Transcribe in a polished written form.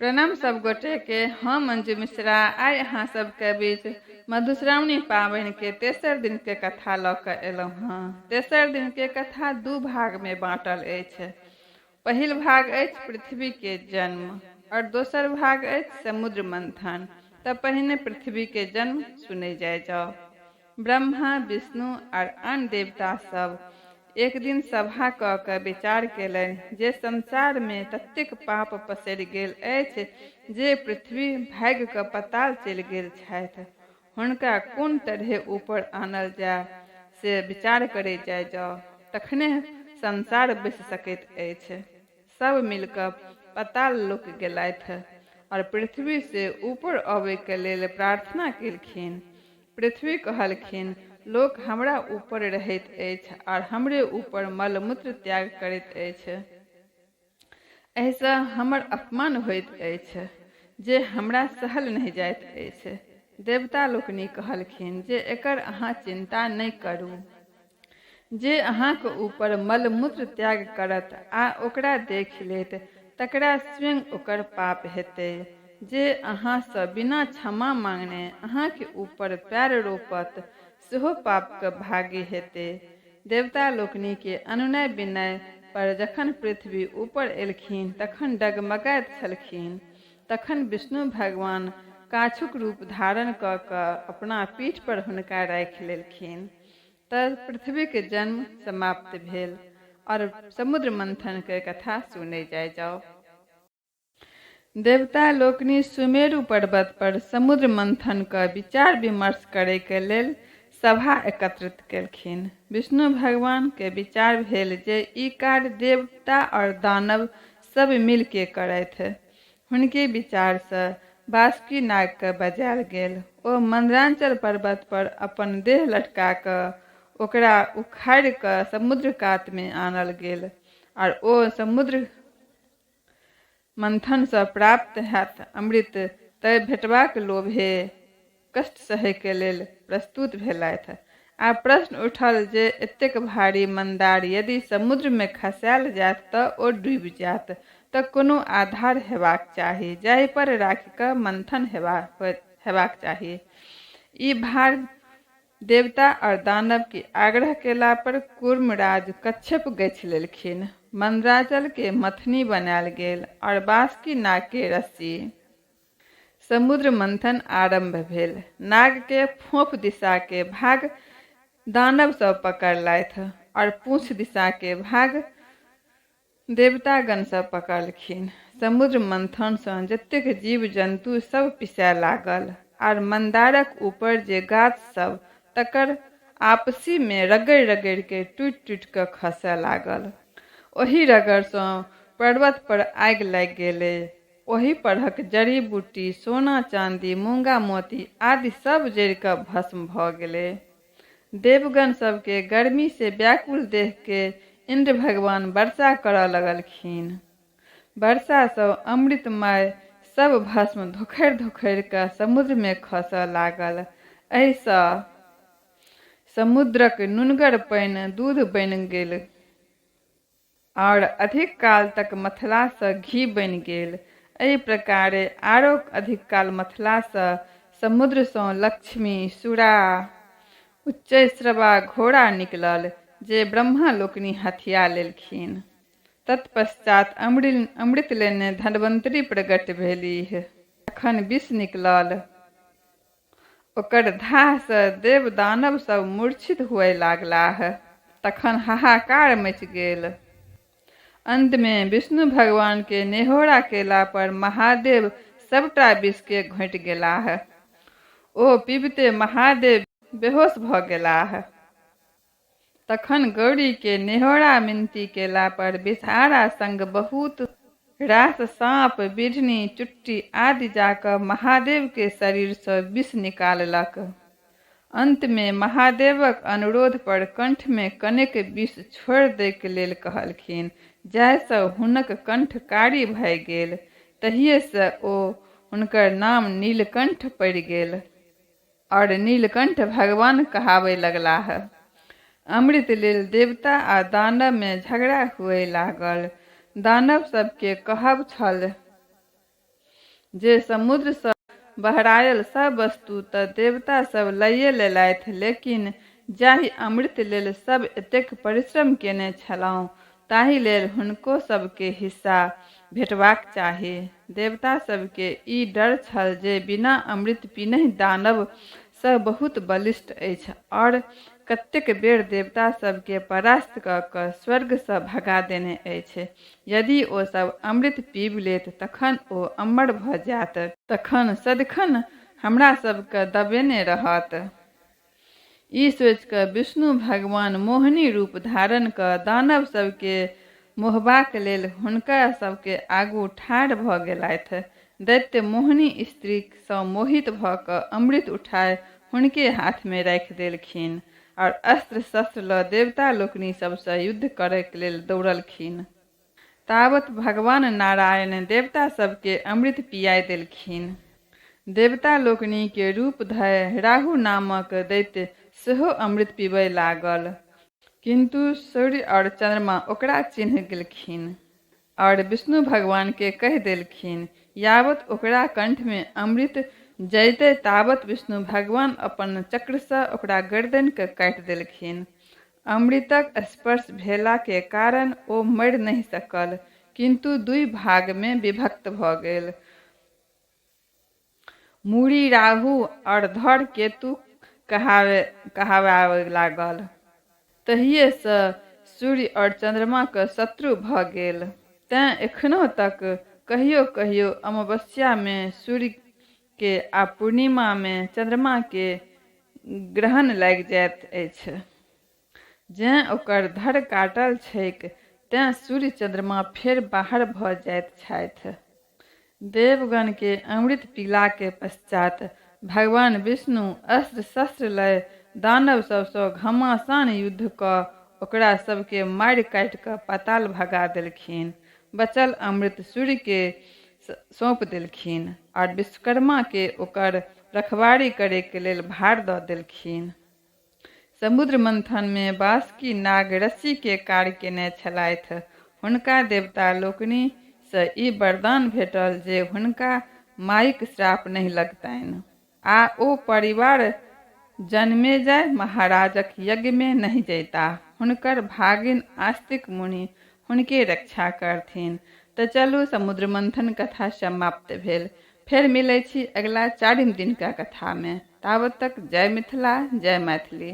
प्रणाम सब गोटे के, हम मंजू मिश्रा आइ अहाँ सबके बीच मधुश्रावणी पाबनि के तेसर दिन के कथा लऽ कऽ एलहुँ हँ। तेसर दिन के कथा दू भाग में बाँटल अछि। पहिल भाग अछि पृथ्वी के जन्म और दोसर भाग अछि समुद्र मंथन। तऽ पहिने पृथ्वी के जन्म सुनै जाय जाउ। ब्रह्मा, विष्णु आर आन देवता सब एक दिन सभा कऽ कऽ विचार केलनि जे संसार मे ततेक पाप पसरि गेल अछि जे पृथ्वी भागि कऽ पताल चलि गेल छथि। हुनका कोन तरहे ऊपर आनल जाय से विचार करै जाइ जाउ, तखने संसार बसि सकैत अछि। सब मिलि कऽ पताल लोक गेलथि आओर पृथ्वी से ऊपर अबै के लेल प्रार्थना केलखिन। पृथ्वी कहलखिन, लोक हमरा ऊपर रहैत अछि आओर हमरे ऊपर मल-मूत्र त्याग करैत अछि। एहिसँ हमर अपमान होइत अछि जे हमरा सहल नहि जाइत अछि। देवता लोकनि कहलखिन जे एकर अहाँ चिन्ता नहि करू। जे अहाँक ऊपर मल-मूत्र त्याग करत आ ओकरा देखि लेत तकरा स्वयं ओकर पाप हेतै। जे अहाँसँ बिना क्षमा मांगने अहाँक ऊपर पैर रोपत सेहो पापक भागी हेतै। देवता लोकनि के अनुनय विनय पर जखन पृथ्वी ऊपर एलखिन तखन डगमगाइत छलखिन। तखन विष्णु भगवान काछुक रूप धारण कऽ कऽ अपना पीठ पर हुनका राखि लेलखिन। तऽ पृथ्वीक जन्म समाप्त भेल और समुद्र मंथन के कथा सुनै जाय जाउ। देवता लोकनि सुमेरु पर्वत पर समुद्र मंथन क विचार विमर्श करै के लेल सभा एकत्रित केलखिन। विष्णु भगवान के विचार भेल जे ई कार्य देवता और दानव सब मिल के करथि। हुनके विचार सँ बासुकी नाग केँ बजायल गेल। ओ मन्दराचल पर्वत पर अपन देह लटका कऽ ओकरा उखाड़ि कऽ समुद्र कात मे आनल गेल आर ओ समुद्र मंथन सँ प्राप्त हैत अमृत तय भेटबाक लोभे कष्ट सहय के लेल प्रस्तुत भेलथि। आब प्रश्न उठल जे एतेक भारी मंदार यदि समुद्र मे खसायल जायत त ओ डूबि जायत, त कोनो आधार हेबाक चाही जाहि पर राखि क मंथन हेबाक चाही। ई भार देवता और दानव के आग्रह केला पर कूर्मराज कच्छप गछि लेलखिन। मंदराचल के मथनी बनायल गेल और बासुकी नाग के रस्सी। समुद्र मंथन आरम्भ भेल। नाग के फोंफ दिशा के भाग दानव सब पकड़लथि और पूँछ दिशा के भाग देवतागण सब पकड़लखिन। समुद्र मंथन सँ जतेक जीव जन्तु सब पिसाय लागल आर मंदारक ऊपर जे गाछ सब तकर आपसी मे रगड़ि-रगड़ि के टूटि-टूटि क खसय लागल। ओहि रगड़ सँ पर्वत पर आगि लागि गेलै। ओहि परहक जड़ी-बूटी, सोना-चाँदी, मूँगा-मोती आदि सब जरि कऽ भस्म भऽ गेलै। देवगण सब के गर्मी से व्याकुल देख के इन्द्र भगवान वर्षा करऽ लगलखिन। वर्षा सँ अमृतमय सब भस्म धोखरि-धोखरि कऽ समुद्र मे खसऽ लागल। एहि सँ समुद्रक नुनगर पानि दूध बनि गेल। आओर अधिक काल तक मथलासँ घी बनि गेल। एहि प्रकारे आरो अधिक काल मथलासँ समुद्रसँ लक्ष्मी, सुरा, उच्चैश्रवा घोड़ा निकलल जे ब्रह्मा लोकनि हथिया लेलखिन। तत्पश्चात अमृत लेने धन्वन्तरी प्रगट भेलीह। तखन विष निकलल। ओकर धाहसँ देव-दानव सभ मूर्छित हुअय लागलाह। तखन हाहाकार मचि गेल। अन्तमे विष्णु भगवानकेँ नेहोरा केला पर महादेव सभटा विषकेँ घोंटि गेलाह। ओ पीबिते महादेव बेहोश भऽ गेलाह। तखन गौरीकेँ नेहोरा-मिनती केला पर विषहारा संग बहुत रास साँप, बिढ़नी, चुट्टी आदि जा कऽ महादेवकेँ शरीरसँ विष निकाललक। अन्तमे महादेवक अनुरोध पर कंठमे कनेक विष छोड़ि दैक लेल कहलखिन जाहिसँ हुनक कंठ कारी भए गेल। तहिएसँ ओ हुनकर नाम नीलकंठ पड़ि गेल। आओर नीलकंठ भगवान कहाबय लगलाह। अमृत लेल देवता आ दानव मे झगड़ा हुअय लागल। दानव सब के कहब छल जे समुद्रसँ बहरायल सब वस्तु तऽ देवता सब लैये लेलथि, लेकिन जाहि अमृत लेल सब एतेक परिश्रम केने छलहुँ ताहि लेल हुनको सबके हिस्सा भेटबाक चाही। देवता सबके ई डर छल जे बिना अमृत पीनहि दानव सब बहुत बलिष्ठ अछि आओर कतेक बेर देवता सबके परास्त कऽ कऽ स्वर्गसँ भगा देने अछि। यदि ओ सब अमृत पीबि लेत तखन ओ अमर भऽ जायत। तखन सदिखन हमरा सबके दबेने रहत। ई सोचि कऽ विष्णु भगवान मोहिनी रूप धारण कऽ दानव सबके मोहबाक लेल हुनका सबके आगू ठाढ़ भऽ गेलथि। दैत्य मोहिनी स्त्री सँ मोहित भऽ कऽ अमृत उठाय हुनके हाथ मे राखि देलखिन आओर अस्त्र-शस्त्र लऽ देवता लोकनि सबसँ युद्ध करैक लेल दौड़लखिन। तावत भगवान नारायण देवता सबके अमृत पियाय देलखिन। देवता लोकनि के रूप धय राहु नामक दैत्य सेहो अमृत पीबय लागल। किन्तु सूर्य आओर चन्द्रमा ओकरा चिन्ह गेलखिन आओर विष्णु भगवान के कहि देलखिन। यावत ओकरा कंठ मे अमृत जइतै तावत विष्णु भगवान अपन चक्र सँ ओकरा गर्दनि के काटि देलखिन। अमृतक स्पर्श भेला के कारण ओ मरि नहि सकल, किन्तु दुइ भाग मे विभक्त भऽ गेल। मूड़ी राहु आओर धड़ केतु कहाबय लागल। तहिये सँ सूर्य आओर चन्द्रमा क शत्रु भऽ गेल। तेँ एखनहुँ तक कहियो-कहियो अमावस्या मे सूर्य के आ पूर्णिमा मे चन्द्रमा के ग्रहण लागि जाइत अछि। जेँ ओकर धड़ काटल छैक तेँ सूर्य-चन्द्रमा फेर बाहर भऽ जाइत छथि। देवगण के अमृत पीला के पश्चात भगवान विष्णु अस्त्र-शस्त्र लय दानव सब सँ घमासान युद्ध कऽ ओकरा सब के मारि-काटि कऽ पाताल भगा देलखिन। बचल अमृत सूर्य के सौंप देलखिन आर विश्वकर्मा के ओकर रखवारी करय के लेल भार दऽ देलखिन। समुद्र मंथन मे बासुकी नाग रस्सी के कार्य केने छलथि। हुनका देवता लोकनि सँ ई वरदान भेटल जे हुनका माइक श्राप नहि लगतनि आ ओ परिवार जनमेजय महाराजक यज्ञ मे नहि जयताह। हुनकर भागिन आस्तिक मुनि हुनके रक्षा करथिन। तऽ चलू समुद्र मंथन कथा समाप्त भेल। फेर मिलै छी अगिला चारिम दिनका कथा मे। ताबत तक जय मिथिला जय मैथिली।